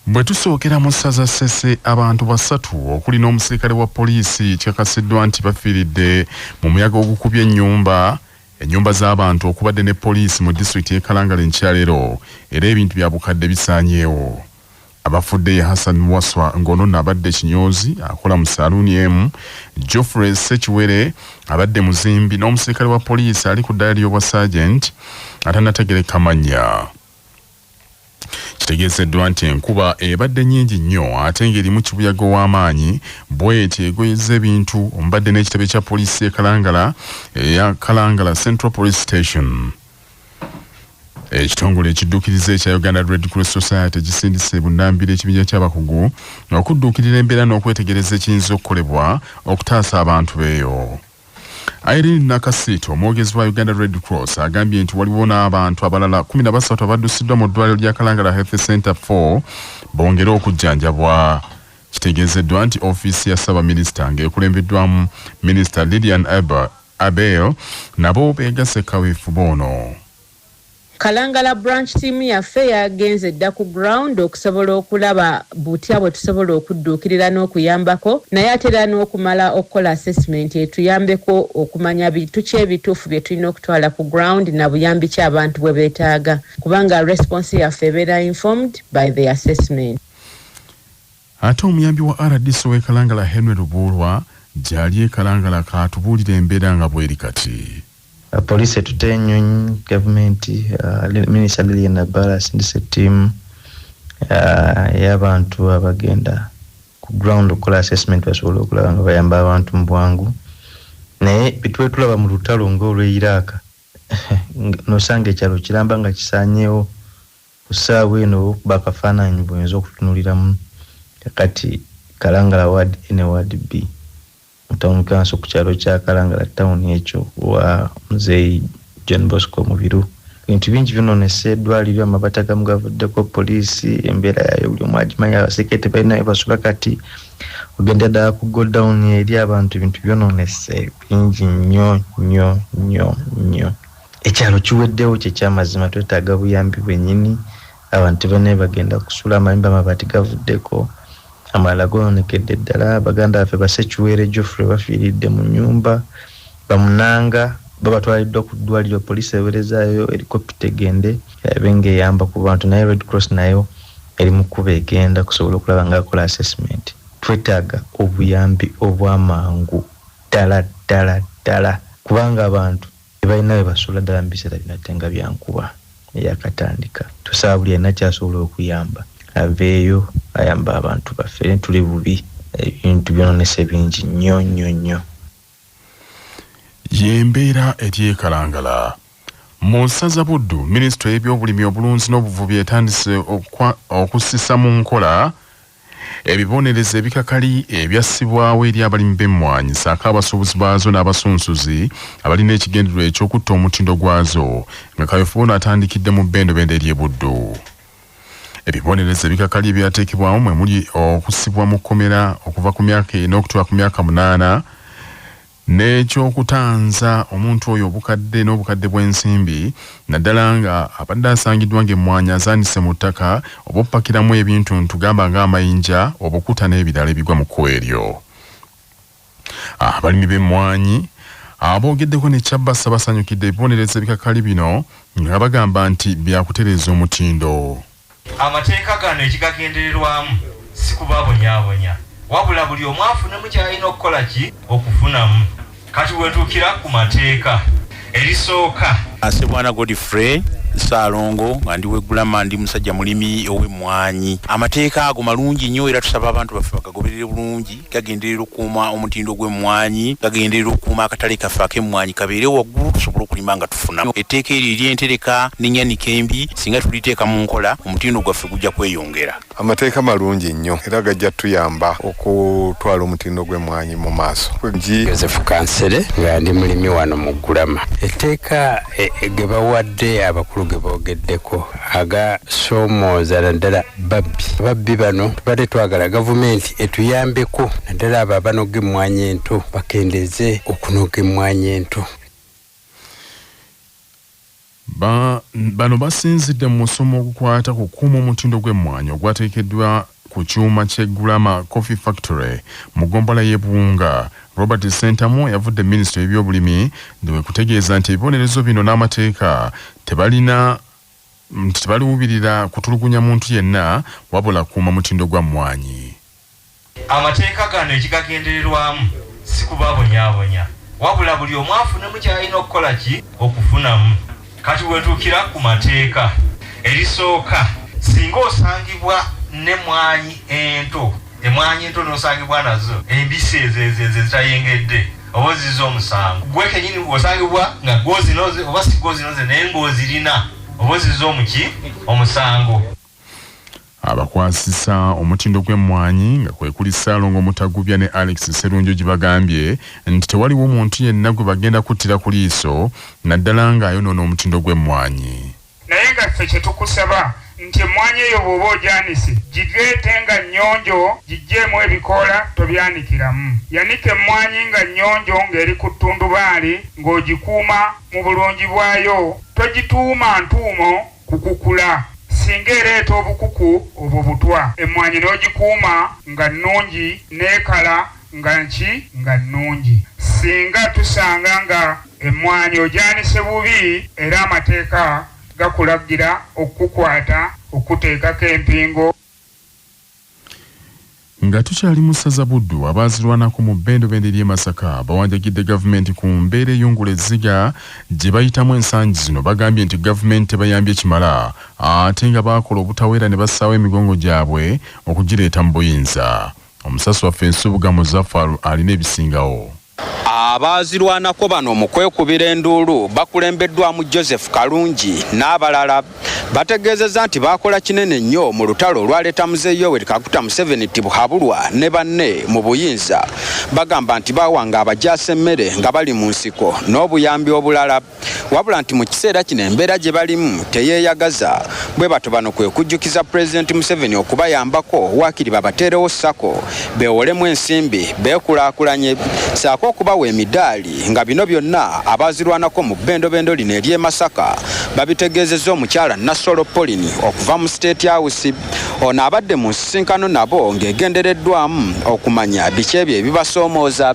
Bwe tusookera mu ssaza Ssese, abantu basatu okuli n'omusirikale wa poliisi kyakasiddwa nti bafiiridde mu muyaga ogukubye ennyumba ennyumba z'abantu okubadde ne poliisi mu disitulikiti y'e Kalangala enkyaleero, era ebintu bya bukadde bisaanyeewo. Abafudde ye Hassan Waswa, ng'ono nno abadde kinyoozi akola mu saaluuni emu, Geoffrey Ssekiwere abadde muzimbi, n'omusirikale wa poliisi ali ku ddaala ly'obwa sergeant atannategereka mannya. Kitegeezeddwa nti enkuba ebadde nnyingi nnyo ate ng'erimu kibuyaga ow'amaanyi, bw'eti egoyezza ebintu omubadde n'ekitebe kya poliisi y'e Kalangala eya Kalangala Central Police Station. Ekitongole ekidduukiriza ekya Uganda Red Cross Society kisindise bunnambiro ekibinja ky'abakugu okudduukirira embeera n'okwetegereza ekiyinza okukolebwa okutaasa abantu beeyo. Irene Nakasiita, omwogezi wa Uganda Red Cross, agambye nti waliwo n'abantu abalala 13 abaddusiddwa mu ddwaliro lya Kalangala Health Center 4 bongere okujjanjabwa. Kitegeezeddwa nti ofiisi ya Ssaabaminisita ng'ekulembeddwamu Minisita Lilian Abel nabo beegasse kaweefube ono. Kalangala branch team yaffe yagenze dda ku ground okusobola okulaba butya bwe tusobola okudduukirira n'okuyambako, naye ate era n'okumala okukola assessment etuyambeko okumanya bintu ki ebituufu bye tulina okutwala ku ground na buyambi ki abantu bwe beetaaga, kubanga response yaffe ebeera informed by the assessment. Ate omuyambi wa RDC ow'e Kalangala, Henry Lubuulwa, gy'ali e Kalangala, kaatubuulira embeera nga bw'eri kati. Poliisi etutte ennyonyi, gavumenti, Minisita Lilian Abala asindise ttiimu ey'abantu abagenda ku ground okukola assessment basobole okulaba nga bayamba abantu mu bwangu. Naye bitube tulaba mu lutalo ng'olw'e Iraq, nosanga ekyalo kiramba nga kisaanyeewo ku ssaawa eno, okuba akafaananyi bw'oyinza okutunuliramu kati Kalangala Ward A ne Ward B mu town council ku kyalo kya Kalangala town ekyo wa Muzeeyi John Bosco Mubiru. Ebintu bingi byonoonese, eddwaliro amabaati agamu gavuddeko, poliisi embeera yaayo buli omu agimanyi, abasekete balinayo basula kati ogenda ddala ku godown eri abantu, ebintu byonoonese bingi nnyo nnyo nnyo nnyo. Ekyalo kiweddewo kyekyamazima, twetaaga buyambi bwennyini. Abantu tebalina bagenda kusula, amayumba amabaati gavuddeko, amalala goononekedde ddala. Baganda baffe Basekiwere Geoffrey bafiiridde mu nnyumba, bamunanga babatwaliddwa ku ddwaliro. Poliisi eweerezaayo helicopter egende ebe ng'eyamba ku bantu, naye Red Cross nayo eri mu kkuba egenda kusobola okulaba nga akola assessment. Twetaaga obuyambi obw'amangu ddala ddala ddala, kubanga abantu tebalina we basula ddala mu biseera bino, ate nga byankuba eyakatandika. Tusaba buli alina kyasobola okuyamba aveeyo ayamba abantu baffe, tuli bubi, ebintu byononese bingi nnyo nnyo nnyo. Y'embeera eri e Kalangala. Mu ssaza Buddu, minisitule y'ebyobulimi, obulunzi n'obuvubi etandise okussisa mu nkola ebibonerezo ebikakali ebyassibwawo eri abalimi b'emmwanyi ssaako abasuubuzi baazo n'abasunsuzi abalina ekigendererwa eky'okutta omutindo gwazo, nga kaweefube ono atandikidde mu bbendobendo ery'e Buddu. Ebibonerezo ebikakali ebyateekebwawo mwe muli okusibwa mu kkomera okuva ku myaka ena okutuuka ku myaka 8, n'ekyokutanza omuntu oyo obukadde n'obukadde bw'ensimbi, naddala nga abadde asangiddwa ng'emmwanyi azaanise mu ttaka oba okupakiramu ebintuntu gamba ng'amayinja, obukuta n'ebirala ebigwa mu kkubo eryo. Abalimi b'emmwanyi aboogeddeko ne Kyabassa basanyukidde ebibonerezo ebikakali bino nga bagamba nti byakutereeza omutindo. Amateeka gano ekigagendererwamu si kubabonyaabonya, wabula buli omu afunemu ky'alina okukola ki okufunamu. Kati wetuukira ku mateeka erisooka. Sebwana Godfrey Ssaalongo, nga ndi w'e ndi musajja mulimi ow'emmwanyi. Amateeka ago malungi nnyo era tusaba abantu baffe bagagoberere bulungi. Gagenderera okukuuma omutindo gw'emmwanyi, gagenderera okukuuma akatale kaffe ak'emmwanyi kabeere waggulu, tusobole okulima nga tufuna. Etteeka eryo ery'entereka n'ennyanika embi, singa tuliteeka mu nkola, omutindo gwaffe gujja kweyongera. Amateeka malungi nnyo era gajja tuyamba okutwala omutindo gw'emmwanyi mu maaso. Joseph Kansere, nga ndi mulimi wano mu Ggulama. Etteeka ge bawadde abakulu ge boogeddeko agasoomooza naddala babbi. Ababbi bano tubadde twagala gavumenti etuyambeko, naddala abo abanoga emmwanyi ento bakendeeze okunoga emmwanyi ento. Bano basinzidde mu musomo ogukwata ku kukuuma omutindo gw'emmwanyi ogwateekeddwa ku kyuma ky'e Gulama Coffee Factory mu ggombolola y'e Buwunga. Robert Ssentamu eyavudde minisitule y'ebyobulimi we kutegeeza nti ebibonerezo bino n'amateeka tebalina nti tebaliwubirira kutulugunya muntu yenna wabula kukuuma mutindo gwa mmwanyi. Amateeka gano ekigagendererwamu si kubabonyaabonya wabula buli omu afunemu ky'alina okukola ki okufunamu. Kati wetuukira ku mateeka, erisooka singa osangibwa n'emmwanyi ento, emmwanyi ento n'osangibwa nazo embisi ezo ezo ezo ezitayengedde, oba ozizza omusango. Gwe kenyini osangibwa nga gw'ozinoze oba si gw'ozinoze naye ng'ozirina, oba ozizza omuki omusango. Abakwasisa omutindo gw'emmwanyi nga kwe kuli Ssaalongo Mutagubya ne Alex Sserunjogi bagambye nti tewaliwo muntu yenna gwe bagenda kuttira ku liiso naddala ng'ayonoona omutindo gw'emmwanyi. Naye nga ffe kye tukusaba nti emmwanyi eyo bw'oba ogyanise gireete nga nnyonjo, giggyeemu ebikoola tobyanikiramu. Yanika emmwanyi nga nnyonjo ng'eri ku ttundubaali ng'ogikuuma mu bulungi bwayo, togituuma ntuumo kukukula. Singa ereeta obukuku obwo butwa. Emmwanyi n'ogikuuma nga nnungi n'ekala nga nki nga nnungi. Singa tusanga nga emmwanyi ogyanise bubi era amateeka gakulagira okukukwata okukuteekako empingo. Nga tukyali mu ssaza Buddu, abaazirwanako mu bbendobendo ery'e Masaka bawanjagidde gavumenti ku mbeera eyungula ezziga gye bayitamu ensangi zino. Bagambye nti gavumenti tebayambye kimala ate nga baakola obutaweera ne bassaawo emigongo gyabwe okugireeta mu buyinza. Omusasi waffe Nsubuga Muzaffar alina ebisingawo. Abaazirwanako bano mu kwekubira enduulu bakulembeddwamu Joseph Kalungi n'abalala bategeezezza nti baakola kinene nnyo mu lutalo olwaleeta Muzeeyi Yoweri Kaguta Museveni Tibuhaburwa ne banne mu buyinza. Bagamba nti baawanga abajaasi emmere nga bali mu nsiko n'obuyambi obulala, wabula nti mu kiseera kino embeera gye balimu teyeeyagaza. Bwe batyo bano kwe kujjukiza Pulezidenti Museveni okubayambako waakiri babateerewo sacco beewolemu ensimbi beekulaakulanye ssaako okubawa emidaali nga bino byonna abaazirwanako mu bbendobendo lino ery'e Masaka babitegeezezza omukyala Nassolo Pauline okuva mu State House. Ono abadde mu nsisinkano nabo ng'egendereddwamu okumanya biki ebyo ebibasoomooza.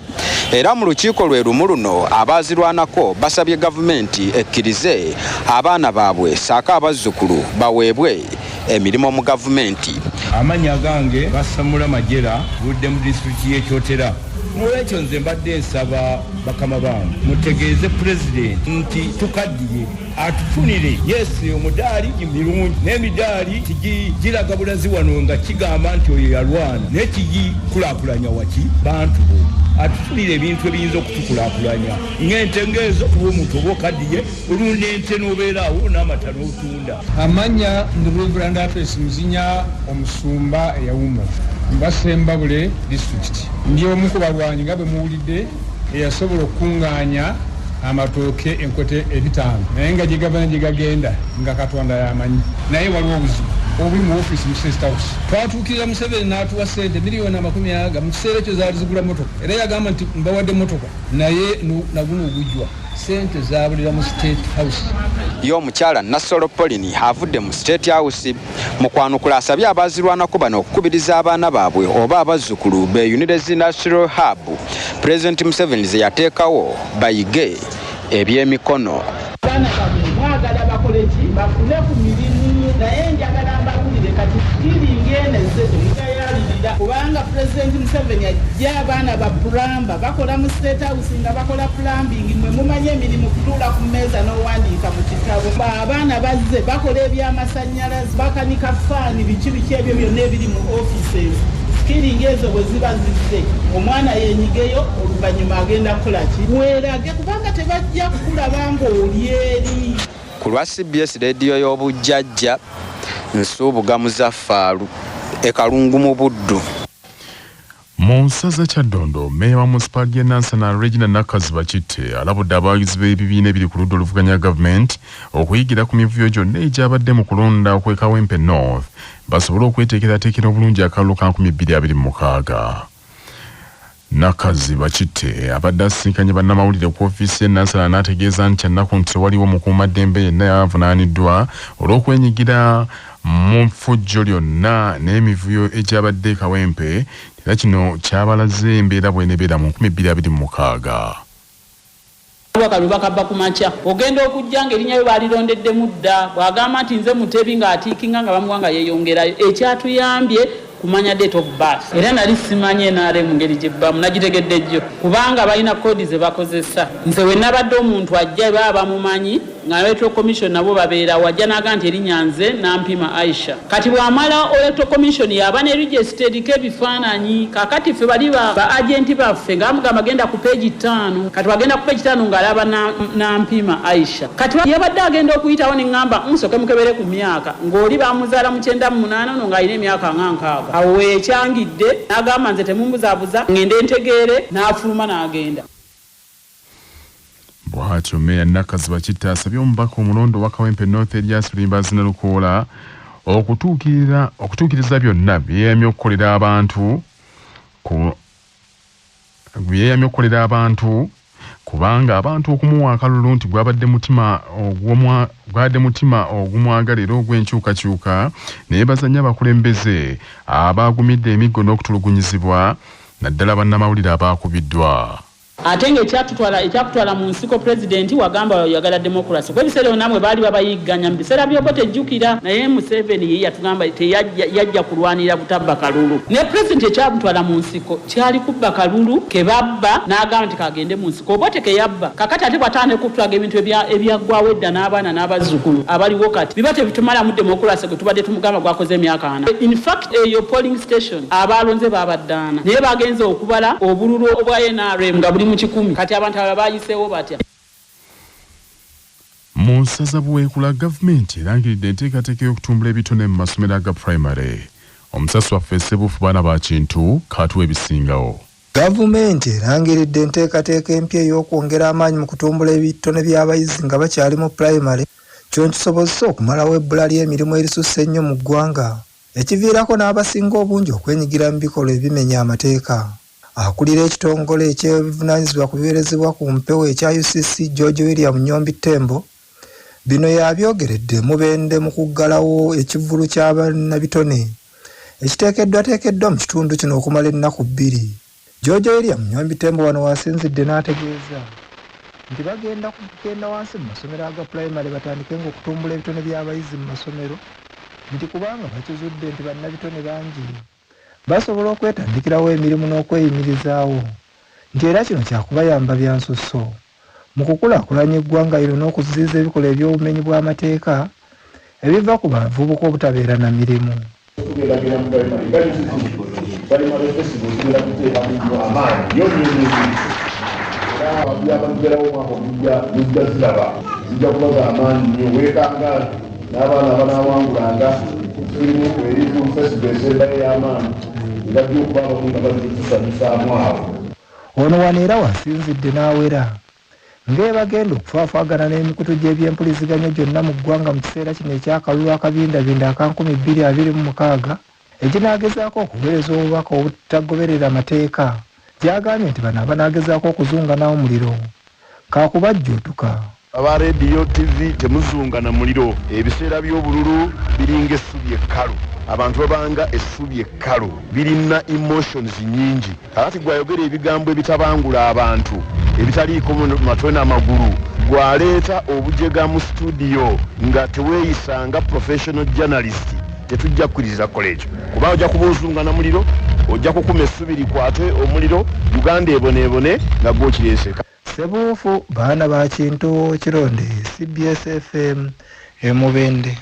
Era mu lukiiko lwe lumu luno abaazirwanako basabye gavumenti ekkirize abaana baabwe ssaako abazzukulu baweebwe emirimu mu gavumenti. Amannya agange Basamula Magyera, nvudde mu disitulikiti y'e Kyotera. Noolwekyo nze mbadde nsaba bakama bange mutegeeze Pulezidenti nti tukaddiye atufunire. Yes, omudaali mirungi naye emidaali tigiraga bulazi wano nga kigamba nti oyo yalwana, naye tigikulaakulanya waki bantu bo. Atufunire ebintu ebiyinza okutukulaakulanya ng'ente ng'ezo, kuba omuntu oba okaddiye olunda ente n'obeera awo n'amata n'otunda. Amannya ndi Reverend Apes Muzinya, omusumba eyawummula nva Ssembabule disitulikiti. Ndi omu ku balwanyi nga bwe muwulidde eyasobola okukungaanya amatooke enkota ebitaano naye nga gye gava ne gye gagenda nga Katonda y'amanyi. Naye waliwo obuzibu obuli mu ofiisi mu State House. Twatuukirira Museveni n'atuwa ssente miliyoni amakumi aga, mu kiseera ekyo zaali zigula mmotoka era yagamba nti mbawadde mmotoka naye naguno ogujwa. Ssente zaabulira mu State House. Ye omukyala Nassolo Pauline avudde mu State House mu kwanukula asabye abaazirwanako bano okukubiriza abaana baabwe oba abazzukulu beeyunire zi National Hub Pulezidenti Museveni ze yateekawo bayige ebyemikono. Abaana bammwe mwagala bakole ki? Bafune ku mirimu. Naye njagala mbabuulire kati skilling eno ezze temugayaalirira kubanga Pulezidenti Museveni ajja abaana ba pulamba bakola mu State House nga bakola plumbing, mmwe mumanyi emirimu kutuula ku mmeeza n'owandiika mu kitabo. Abaana bazze bakola ebyamasannyalaze, bakanika ffaani, biki biki ebyo byonna ebiri mu offices. Skilling ezo bwe ziba zizze omwana yeenyigeyo oluvannyuma agenda kukola ki? Weerage kubanga tebajja kukulaba ng'oli eri. Ku lwa cbs leediyo y'obujjajja, Nsubuga Muzaffalu e Kalungu mu Buddu. Mu ssaza Kyaddondo, mmeeya wa munisipaali y'e Nansana Regina Nakkazi Bakitte alabudde abawagizi b'ebibiina ebiri ku ludda oluvuganya gavumenti okuyigira ku mivuyo gyonna egyabadde mu kulonda okw'e Kawempe North basobole okweteekerateekera obulungi akalulu ka 2026. Nakazi Bakitte abadde asisinkanye bannamawulire ku ofiisi y'e Nansana n'ategeeza nti kyannaku nti tewaliwo mukuumaddembe yenna yavunaaniddwa olw'okwenyigira mu ffujjo lyonna n'emivuyo egyabadde e Kawempe, era kino kyabalaze embeera bw'enebeera mu 2026. Akalulu bakabba ku makya, ogenda okujja ng'erinnya lyo balirondeddemu dda. Bw'agamba nti nze Mutebi ng'atiikinga nga bamuwa nga yeeyongerayo. Ekyatuyambye kumanya date of birth, era nali simanyi NRM ngeri gyebbamu, nagitegedde jjo kubanga balina koodi ze bakozesa. Nze we nabadde omuntu ajja baba bamumanyi nga Electoral Commission nabo babeerawo, ajja n'agamba nti erinnya nze Nampima Aisha. Kati bw'amala Electoral Commission yaba ne register eriko ebifaananyi. Kaakati ffe bali ba agenti baffe nga bamugamba genda ku peegi 5. Kati wagenda ku peegi 5 ng'alaba Nampima Aisha. Kati yabadde agenda okuyitawo ne ŋŋamba nsooke mukebere ku myaka, ng'oli bamuzaala mu 98 ono ng'alina emyaka nga 60. Awo weekyangidde n'agamba nze temumbuzaabuza ŋŋende ntegeere, n'afuluma n'agenda. Bw'atyo Meeya Nakazi Bakitte asabye omubaka omulondo owa Kawempe North Erias Luyimbaazi Nalukoola okutuukiriza byonna byeyamye okukolera abantu kubanga abantu okumuwa akalulu nti gwabadde mutima ogumwagala era ogw'enkyukakyuka, naye bazannya abakulembeze abaagumidde emiggo n'okutulugunyizibwa naddala bannamawulire abaakubiddwa. Ate nga ekyakutwala mu nsiko pulezidenti wagamba oyagala democracy, kuba ebiseera ebyo namwe baali babayigganya mu biseera by'obo tejjukira, naye Museveni ye yatugamba teyajja kulwanira butabba kalulu. Ne pulezidenti ekyamutwala mu nsiko kyali kubba kalulu ke babba, n'agamba nti kagende mu nsiko oba tekeyabba. Kakati ate bw'atandika okutulaga ebintu ebyaggwawo edda n'abaana n'abazzukulu abaliwo kati biba tebitumalamu democracy gwe tubadde tumugamba gwakoze emyaka 40. In fact eyo polling station abaalonze babaddaana, naye bagenze okubala obululu obwa NRM nga buli mu 1,000. Kati abantu abalala bayiseewo batya? Mu nsaza Buweekula, gavumenti erangiridde enteekateeka y'okutumbula ebitone mu masomero aga primary. Omusasi waffe Ssebuufu Baana ba Kintu kaatuwa ebisingawo. Gavumenti erangiridde enteekateeka empya ey'okwongera amaanyi mu kutumbula ebitone by'abayizi nga bakyali mu primary, kyo kisobozesa okumalawo ebbula ly'emirimu erisusse ennyo mu ggwanga, ekiviirako n'abasinga obungi okwenyigira mu bikolwa ebimenya amateeka. Akulira ekitongole ekyebivunaanyizibwa ku biweerezebwa ku mpewo ekya UCC George William Nyombi Tembo bino yabyogeredde Mubende mu kuggalawo ekivvulu ky'abannabitone ekiteekeddwateekeddwa mu kitundu kino okumala ennaku 2. George William Nyombi Tembo wano wasinzidde n'ategeeza nti bagenda kugenda wansi mu masomero aga pulayimale batandikenga okutumbula ebitone by'abayizi mu masomero, nti kubanga bakizudde nti bannabitone bangi basobola okwetandikirawo emirimu n'okweyimirizaawo, nti era kino kyakubayamba bya nsusso mu kukulaakulanya eggwanga lino n'okuziyiza ebikolwa eby'obumenyi bw'amateeka ebiva ku bavubuka obutabeera na mirimu. Tugenda mu primary nga UCC primary festival zigenda kuteekamu nnyo amaanyi nnyo nnyo nnyo, era byabagerawo omwaka ogujja mujja ziraba zijja kuba za maanyi nnyo. Weekanga n'abaana abanaawangulanga firimu eri film festival esembayo ey'amaanyi ebajja okuba abamu nga bazitusanyusaamu awo. Ono wano era wasinzidde n'awera ng'ebagenda okufaafaagana n'emikutu gy'ebyempuliziganya gyonna mu ggwanga mu kiseera kino ekyakalulu akabindabinda aka 2026 ekinaagezaako okuweereza obubaka obutagoberera mateeka, gy'agambye nti bano abanaagezaako okuzunga n'omuliro kaakubajjuutuka. Aba rediyo, TV temuzunga na muliro. Ebiseera by'obululu biringa essubi ekkalu. Abantu babanga essubi ekkalu, birina emotions nnyingi. Kakati gw'ayogera ebigambo ebitabangula abantu, ebitaliiko matwe n'amagulu, gw'aleeta obujega mu studio nga teweeyisa nga professional journalist, tetujja kukkiriza kukola ekyo, kuba ojja kuba ozunga na muliro, ojja kukuma essubi likwate omuliro, Uganda eboneebone nga gwokireese. Ssebuufu Baana ba Kintu Kironde, CBS FM e Mubende.